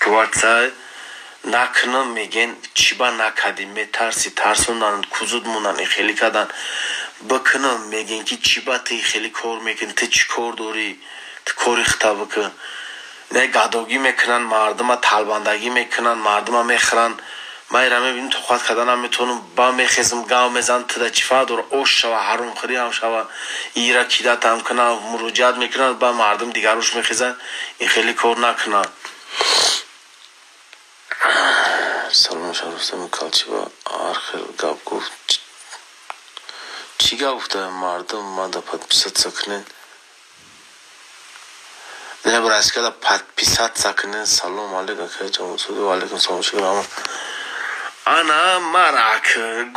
Ситуация накунам, мегӯен, чӣ ба накардӣ, метарсӣ, тарсондан, кузуд мондан, хеле кардан. Бикунам, мегӯен, ки чӣ ба ту хеле кор мекунӣ, ту чӣ кор дорӣ, ту кори хита бикун. Не, гадогӣ мекунанд мардума, талбандагӣ мекунанд мардума, мехӯранд. Ман ира мебинам, тоқат карда наметавонам, ба мехезам, гав мезанам: туда чӣ фарқ дора, ош шава, ҳаромхӯрӣ ҳам шава, ира кидатам кунам, муроҷиат мекунанд, ба мардум дигаруш мехезанд. Ин хеле кор накунанд. Салом, Шаҳрустами Калчиба ҳар хел гап гуфт. Чӣ гап гуфта? Мардум мада подписаться кунед, небраскада подписаться кунед. Салом алейкум, акаҷон. Ва алейкум салом. Шукр. Ана марак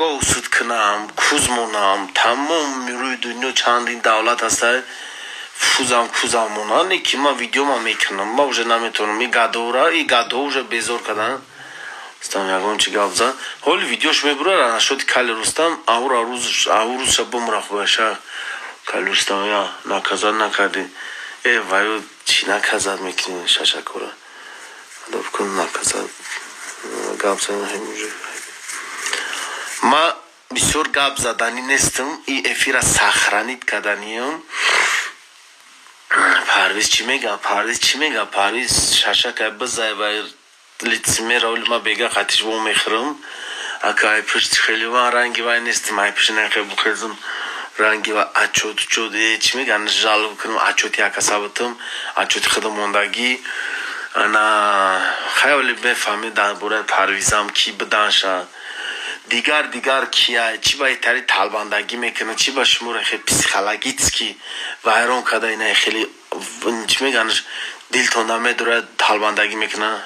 говсуд кунам, куз монам, тамоми рӯи дунё чандин давлат ҳаста, фузам кузам монам, не ки ман видеома мекунам. Ма уже наметавонам, и гадора, и гадо уже безор кардан. Рустам ягон чи гап зад, ҳоли видеош мебурад нашоди кали Рустам. Аура рӯз, ау рӯзша бумра хуяша. Кали Рустам я наказать накарди. Э, ваю чӣ наказать мекунӣ, шашакора кун, наказать гап задан. Ма бисёр гап заданӣ нестам, и эфира сохранить карданиам. Парвиз чӣ мега? Парвиз чӣ мега? Парвиз шашака бизай ва лицемера. Оли ма бега қатиш во мехӯрам. Ака, ай пушти хеле ман ранги вай нестам, ай пушти нахе бухезам, ранги ва отчёт чод чӣ меган, жалоб кунам, отчёти якаса бутам, отчёти худам мондагӣ. Ана хаёли мефаҳмед дар бораи Парвизам, ки биданша, дигар дигар кия, чӣ ба итари талбандагӣ мекунад, чӣ ба шуморо хеле психологически вайрон карда, ина хеле чӣ меганаш, дилтон намедорад, талбандагӣ мекунад.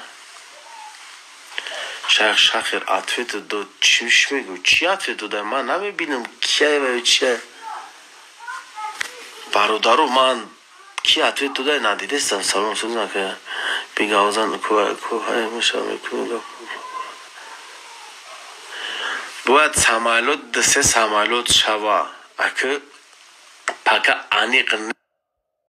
Шайх Шахир ответ дод. Чиш мегӯ? Чӣ ответ дода? Ман намебинам, кия ва чия. Бародаро, ман ки ответ дода надидестам. Салом, сузнака бигавзан меша. Бояд самолёт, дусе самолёт шава, аки пока аниқ.